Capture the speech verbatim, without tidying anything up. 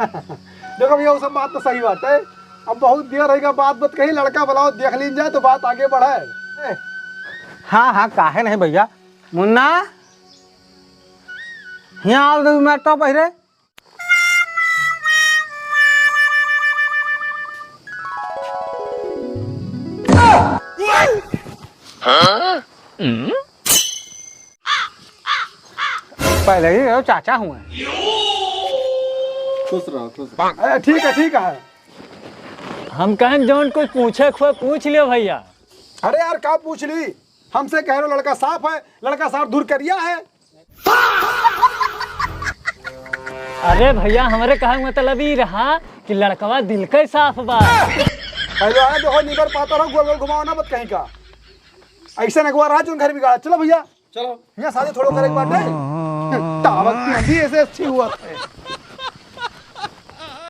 देखो भैया, वो सब बात तो सही बात है। अब बहुत देर रहेगा, बात बात कहीं, लड़का बुलाओ, देख लीन जाए तो बात आगे बढ़े। हाँ हाँ, काहे नहीं भैया। मुन्ना, हियाँ आओ, दो मिनट तो पहिरे। पहले ही वो चाचा हुए। खुश रहो, खुश रहो। अरे ठीक है, ठीक है। हम कहें जौन कुछ पूछे खुए पूछ लियो भैया। अरे यार, का पूछ ली? हमसे कह रहे हो लड़का साफ है, लड़का साफ दूर करिया है। अरे भैया, हमरे कहे क मतलब ई रहा कि लड़कवा दिल के साफ बा। पहले आए देखो, निबर पाता रहो, गोल गोल घुमाओ ना, मत कहीं का। ऐसा नगवा रहा, जोन घर बिगाड़ा। चलो भैया, चलो। यहाँ शादी थोड़ो करे के बाटे। टावर की भी ऐसे अच्छी हुआ है।